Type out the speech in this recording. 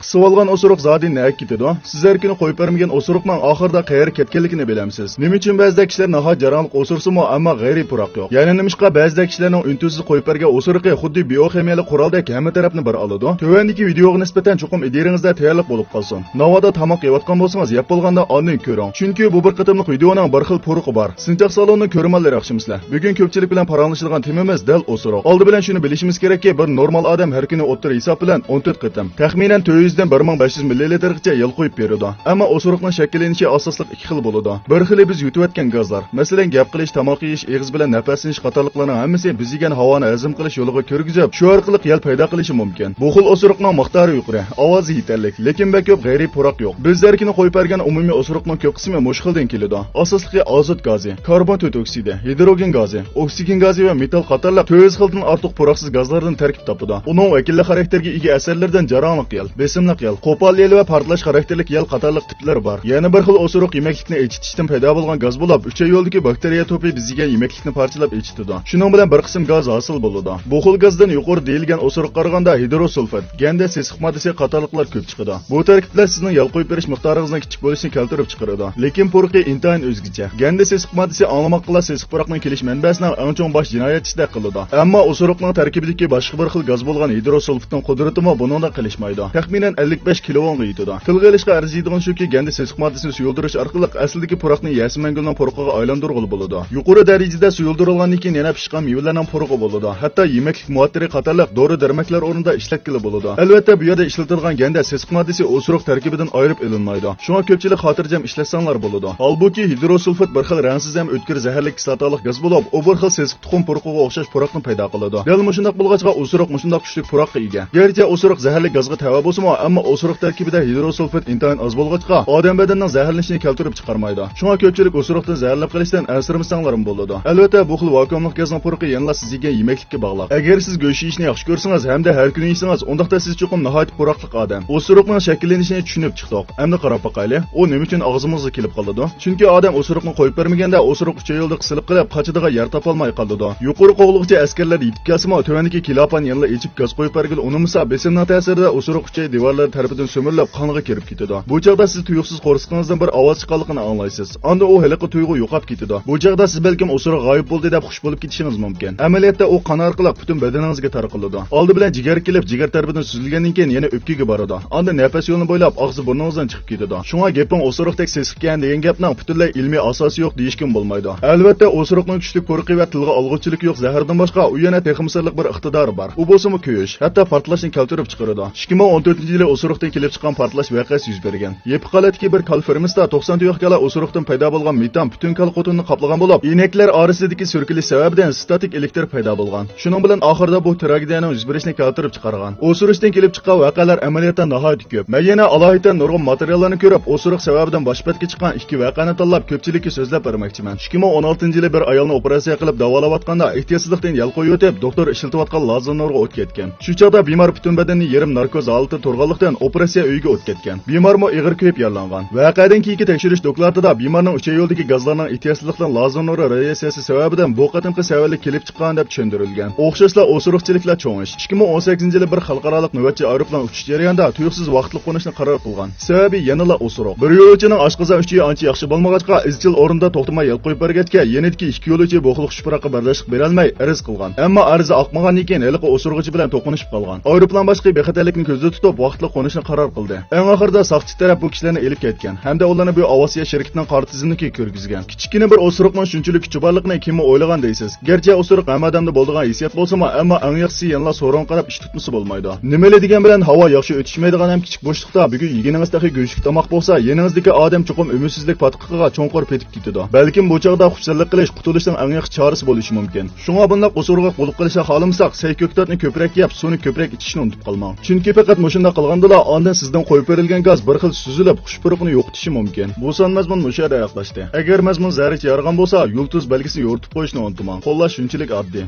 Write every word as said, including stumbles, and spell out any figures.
قىسىۋالغان ئوسۇرۇق زادى نەگە كېتىدۇ؟ سىز ئەركىنى قويۇپ بەرمىگەن ئوسۇرۇقنىڭ ئاخىرىدا قەيەرگە كەتكەنلىكىنى بىلەمسىز؟ نېمە ئۈچۈن بەزىدە كىشىلەر ناھايىتى جاراڭلىق ئوسۇرسىمۇ، ئەمما غەيرىي پۇراق يوق؟ يەنە نېمىشقا بەزىدە كىشىلەرنىڭ ئۈن-تىنسىز قويۇپ بەرگەن ئوسۇرۇقى خۇددى بىئوخىمىيەلىك قورالدەك ھەممە تەرەپنى بىر ئالىدۇ؟ تۆۋەندىكى ۋىدېئوغا نىسبەتەن چوقۇم ئىدىيىڭىزدە تەييارلىق بولۇپ قالسۇن. ناۋادا تاماق يەۋاتقان بولسىڭىز، يەپ بولغاندا ئاندىن كۆرۈڭ. چۈنكى بۇ بىر قېتىملىق ۋىدېئونىڭ بىر خىل پۇرىقى بار. سىنچاق سالوننىڭ كۆرۈرمەنلىرى ياخشىمۇسىلەر؟ بۈگۈن كۆپچىلىك بىلەن پاراڭلىشىدىغان تېمىمىز دەل ئوسۇرۇق. ئالدى بىلەن شۇنى بىلىشىمىز كېرەككى، بىر نورمال ئادەم ھەر كۈنى ئوتتۇرا ھېساب بىلەن ئون تۆت قېتىم، تەخمىنەن تۆت يۈزدىن بىر مىڭ بەش يۈز مىللىلىتىرغىچە يەل قويۇپ بېرىدۇ. ئەمما ئوسۇرۇقنىڭ شەكىللىنىشى ئاساسلىق ئىككى خىل بولىدۇ. بىر خىلى بىز يۇتۇۋەتكەن گازلار، مەسىلەن، گەپ قىلىش، تاماق يېيىش، ئېغىز بىلەن نەپەسلىنىش قاتارلىقلارنىڭ ھەممىسى بىز يېگەن ھاۋانى ھەزىم قىلىش يولىغا كىرگۈزۈپ، شۇ ئارقىلىق يەل پەيدا قىلىشى مۇمكىن. بۇ خىل ئوسۇرۇقنىڭ مىقدارى يۇقىرى، ئاۋازى يېتەرلىك، لېكىن بەك كۆپ غەيرىي پۇراق يوق. بىز ئەركىنى قويۇپ بەرگەن ئومۇمىي ئوسۇرۇقنىڭ كۆپ قىسمى مۇشۇ خىلدىن كېلىدۇ. ئاساسلىقى ئازوت گازى، كاربون تۆت ئوكسىدى، ھىدروگېن گازى، ئوكسىگېن گازى ۋە مېتال قاتارلىق تۆت يۈز خىلدىن ئارتۇق پۇراقسىز گازلاردىن تەركىب تاپىدۇ. ئۇنىڭ ۋەكىللىك خاراكتېرىگە ئىگە ئەسەرلىرىدىن جاراڭلىق يەل، بېسىملىق يەل، قوپال يەل ۋە پارتلاش خاراكتېرلىك يەل قاتارلىق تىپلىرى بار. يەنە بىر خىل ئوسۇرۇق يېمەكلىكنى ئېچىتىشتىن پەيدا بولغان گاز بولۇپ، ئۈچەي يولىدىكى باكتېرىيە توپى بىز يېگەن يېمەكلىكنى پارچىلاپ ئېچىتىدۇ. شۇنىڭ بىلەن بىر قىسىم گاز ھاسىل بولىدۇ. بۇ خىل گازدىن يۇقىرىدا دېيىلگەن ئوسۇرۇققا قارىغاندا ھىدروسۇلفات، گەندە سېسىق ماددىسى قاتارلىقلار كۆپ چىقىدۇ. بۇ تەركىبلەر سىزنىڭ يەل قويۇپ بېرىش مىقدارىڭىزنىڭ كىچىك بولۇشىنى كەلتۈرۈپ چىقىرىدۇ. لېكىن پۇرىقى ئىنتايىن ئۆزگىچە. گەندە سېسىق ماددىسى ئاڭلىماققىلا سېسىق پۇراقنىڭ كېلىش مەنبەسىنىڭ ئەڭ چوڭ باش جىنايەتچىسىدەك قىلىدۇ. ئەمما ئوسۇرۇقنىڭ تەركىبىدىكى باشقا بىر خىل گاز بولغان ھىدروسۇلفاتنىڭ قۇدرىتىمۇ بۇنىڭدەك قېلىشمايدۇ. تەخمىنەن ئەللىك بەش كىلوۋونغا يېتىدۇ. تىلغا ئېلىشقا ئەرزىيدىغان شۇكى، گەندە سېسىق ماددىسىنى سۇيۇلدۇرۇش ئارقىلىق ئەسلىدىكى پۇراقنى يەسىمەن گۈلنىڭ پۇرىقىغا ئايلاندۇرغىلى بولىدۇ. يۇقىرى دەرىجىدە سۇيۇلدۇرۇلغاندىن كېيىن يەنە پىشقان مېۋىلەرنىڭ پۇرىقى بولىدۇ. ھەتتا يېمەكلىك مۇئەتتىرى قاتارلىق دورا-دەرمەكلەر ئورنىدا ئىشلەتكىلى بولىدۇ. ئەلۋەتتە، بۇ يەردە ئىشلىتىدىغان گەندە سېسىق ماددىسى ئوسۇرۇق تەركىبىدىن ئايرىپ ئېلىنمايدۇ. شۇڭا كۆپچىلىك خاتىرجەم ئىشلەتسەڭلار بولىدۇ. ھالبۇكى، ھىدروسۇلفات بىر خىل رەڭسىز ھەم ئۆتكۈر زەھەرلىك كىسلاتالىق گاز بولۇپ، ئۇ بىر خىل سېسىق تۇخۇم پۇرىقىغا ئوخشاش پۇراقنى پەيدا قىلىدۇ. دەل مۇشۇنداق بولغاچقا، ئوسۇرۇق مۇشۇنداق كۈچلۈك پۇراققا ئىگە. گەرچە ئوسۇرۇق زەھەرلىك گازغا تەۋە بولسىمۇ، ئەمما ئوسۇرۇق تەركىبىدە ھىدروسۇلفات ئىنتايىن ئاز بولغاچقا، ئادەم بەدىنىنىڭ زەھەرلىنىشىنى كەلتۈرۈپ چىقارمايدۇ. شۇڭا كۆپچىلىك ئوسۇرۇقتىن زەھەرلىنىپ قېلىشتىن ئەنسىرىمىسەڭلارمۇ بولىدۇ. ئەلۋەتتە، بۇ خىل ۋاكۇئۇملۇق گازنىڭ پۇرىقى يەنىلا سىز يېگەن يېمەكلىككە باغلىق. ئەگەر سىز گۆش يېيىشنى ياخشى كۆرسىڭىز ھەمدە ھەر كۈنى يېسىڭىز، ئۇنداقتا سىز چوقۇم ناھايىتى پۇراقلىق ئادەم. ئوسۇرۇقنىڭ شەكىللىنىشىنى چۈشىنىپ چىقتۇق. ئەمدى قاراپ باقايلى، ئۇ نېمە ئۈچۈن ئاغزىمىزغا كېلىپ قالىدۇ؟ چۈنكى ئادەم ئوسۇرۇقنى قويۇپ بەرمىگەندە، ئوسۇرۇق ئۈچەي يولدا قىسىلىپ قېلىپ، قاچىدىغان يەر تاپالماي قالىدۇ. يۇقىرى قوغلىغۇچى ئەسكەرلەر يېتىپ كەلسىمۇ، تۆۋەندىكى كىلاپاننى يەنىلا ئېچىپ گاز قويۇپ بەرگىلى ئۇنىمىسا، بېسىمنىڭ تەسىرىدە ئوسۇرۇق ئۈچەي دىۋارلىرى تەرىپىدىن سۈمۈرۈلۈپ، قانغا كىرىپ كېتىدۇ. بۇ چاغدا سىز تۇيۇقسىز قورسىقىڭىزدىن بىر ئاۋاز چىققانلىقىنى ئاڭلايسىز. ئاندىن ئۇ ھېلىقى تۇيغۇ يوقاپ كېتىدۇ. بۇ چاغدا سىز بەلكىم ئوسۇرۇق غايىب بولدى دەپ خۇش بولۇپ كېتىشىڭىز مۇمكىن. ئەمەلىيەتتە ئۇ قان ئارقىلىق پۈتۈن بەدىنىڭىزگە تارقىلىدۇ. ئالدى بىلەن جىگەرگە كېلىپ، جىگەر تەرىپىدىن سۈزۈلگەندىن كېيىن يەنە ئۆپكىگە بارىدۇ. ئاندىن نەپەس يولىنى بويلاپ ئاغزى بۇرنىڭىزدىن چىقىپ كېتىدۇ. شۇڭا گېپىڭ ئوسۇرۇقتەك سېسىقكەن دېگەن گەپنىڭ پۈتۈنلەي ئىلمىي ئاساسى يوق دېيىشكىمۇ بولمايدۇ. ئەلۋەتتە، ئوسۇرۇقنىڭ كۈچلۈك پۇرىقى ۋە تىلغا ئالغۇچىلىكى يوق زەھەردىن باشقا، ئۇ يەنە تېخىمۇ سىرلىق بىر ئىقتىدارى بار. ئۇ بولسىمۇ كۆيۈش، ھەتتا پارتلاشنى كەلتۈرۈپ چىقىرىدۇ. ئىككى مىڭ ئون تۆتىنچى يىلى ئوسۇرۇقتىن كېلىپ چىققان پارتلاش ۋەقەسى يۈز بەرگەن. يېپىق ھالەتتىكى بىر كال فېرمىسىدا توقسان تۆت كالا ئوسۇرۇقتىن پەيدا بولغان مېتان پۈتۈن كالا قوتۇنىنى قاپلىغان بولۇپ، ئىنەكلەر ئارىسىدىكى سۈركىلىش سەۋەبىدىن ستاتىك ئېلېكتر پەيدا بولغان. شۇنىڭ بىلەن ئاخىرىدا بۇ تراگېدىيەنىڭ يۈز بېرىشىنى كەلتۈرۈپ چىقارغان. ئوسۇرۇشتىن كېلىپ چىققان ۋەقەلەر ئەمەلىيەتتە ناھايىتى كۆپ. مەن يەنە ئالاھىدە نۇرغۇن ماتېرىياللارنى كۆرۈپ، ئوسۇرۇق سەۋەبىدىن باش بەتكە چىققان ئىككى ۋەقەنى تاللاپ، كۆپچىلىككە سۆزلەپ بەرمەكچىمەن. ئىككى مىڭ ئون ئالتىنچى يىلى بىر ئايالنى ئوپېراتسىيە قىلىپ داۋالاۋاتقاندا، ئېھتىياتسىزلىقتىن يەل قويۇۋېتىپ، دوختۇر ئىشلىتىۋاتقان لازېر نۇرىغا ئوت كەتكەن. شۇ چاغدا بىمار پۈتۈن بەدىنىنى يېرىم ناركوز ھالىتىدە تۇرغانلىقتىن، ئوپېراتسىيە ئۆيىگە ئوت كەتكەن. بىمارمۇ ئېغىر كۆيۈپ يارىلانغان. ۋەقەدىن كېيىنكى تەكشۈرۈش دوكلاتىدا بىمارنىڭ ئۈچەي يولىدىكى گازلارنىڭ ئېھتىياتسىزلىقتىن لازېر نۇرى رادىياتسىيەسى سەۋەبىدىن بۇ قېتىمقى سەۋەنلىك كېلىپ چىققان دەپ چۈشەندۈرۈلگەن. ئوخشاشلا ئوسۇرۇقچىلىكلەر چوڭ ئىش. ئىككى مىڭ ئون سەككىزىنچى يىلى بىر خەلقئارالىق نۆۋەتچى ئايروپىلان ئۇچۇش جەريانىدا تۇيۇقسىز ۋاقىتلىق قونۇشنى قارار قىلغان. سەۋەبى يەنىلا ئوسۇرۇق. بىر يولۇچىنىڭ ئاشقازان ئۈچىيى ئانچە ياخشى بولمىغاچقا، ئىزچىل ئورۇندا توختىماي يەل قويۇپ بەرگەچكە، يېنىدىكى ئىككى يولۇچى بۇ خىل خۇش پۇراققا بەرداشلىق بېرەلمەي ئەرز قىلغان. ئەمما ئەرزى ئاقمىغاندىن كېيىن ھېلىقى ئوسۇرۇقچى بىلەن توقۇنۇشۇپ قالغان. ئايروپىلان باشلىقى بىخەتەرلىكنى كۆزدە تۇتۇپ، ۋاقىتلىق قونۇشنى قارار قىلدى. ئەڭ ئاخىرىدا ساقچى تەرەپ بۇ كىشىلەرنى ئېلىپ كەتكەن ھەمدە ئۇلارنى بۇ ئاۋىئاتسىيە شىركىتىنىڭ قارا تىزىملىكىگە كىرگۈزگەن. كىچىككىنە بىر ئوسۇرۇقنىڭ شۇنچىلىك كۈچى بارلىقىنى كىممۇ ئويلىغان دەيسىز؟ گەرچە ئوسۇرۇق ھەممە ئادەمدە بولىدىغان ھېسسىيات بولسىمۇ، ئەمما ئەڭ ياخشىسى يەنىلا سورۇن قاراپ ئىش تۇتمىسا بولمايدۇ. نېمىلى دېگەن بىلەن ھاۋا ياخشى ئۆتۈشمەيدىغان ھەم كىچىك بوشلۇقتا بۈگۈن يېگىنىڭىز تېخى گۆشلۈك تاماق بولسا، يېنىڭىزدىكى ئادەم چوقۇم ئۈمىدسىزلىك پاتقىقىغا چوڭقۇر پېتىپ كېتىدۇ. بەلكىم بۇ چاغدا خۇشاللىق قىلىش قۇتۇلۇشنىڭ ئەڭ ياخشى چارىسى بولۇشى مۇمكىن. شۇڭا بۇنداق ئوسۇرغا غۇلۇپ قېلىشنى خالىمىساق، سەي كۆكتاتنى كۆپرەك يەپ، سۇنى كۆپرەك ئىچىشنى ئۇنتۇپ قالماڭ. چۈنكى پەقەت مۇشۇنداق قىلغاندىلا ئاندىن سىزدىن قويۇپ بېرىلگەن گاز بىر خىل سۈزۈلۈپ، خۇش پۇرىقىنى يوقىتىشى مۇمكىن. بۇ سان مەزمۇن مۇشۇ يەردە ئاياغلاشتى. ئەگەر مەزمۇن زەررىچە يارىغان بولسا، يۇلتۇز بەلگىسىنى يورۇتۇپ قويۇشنى ئۇنتۇماڭ. قوللاش شۇنچىلىك ئاددىي.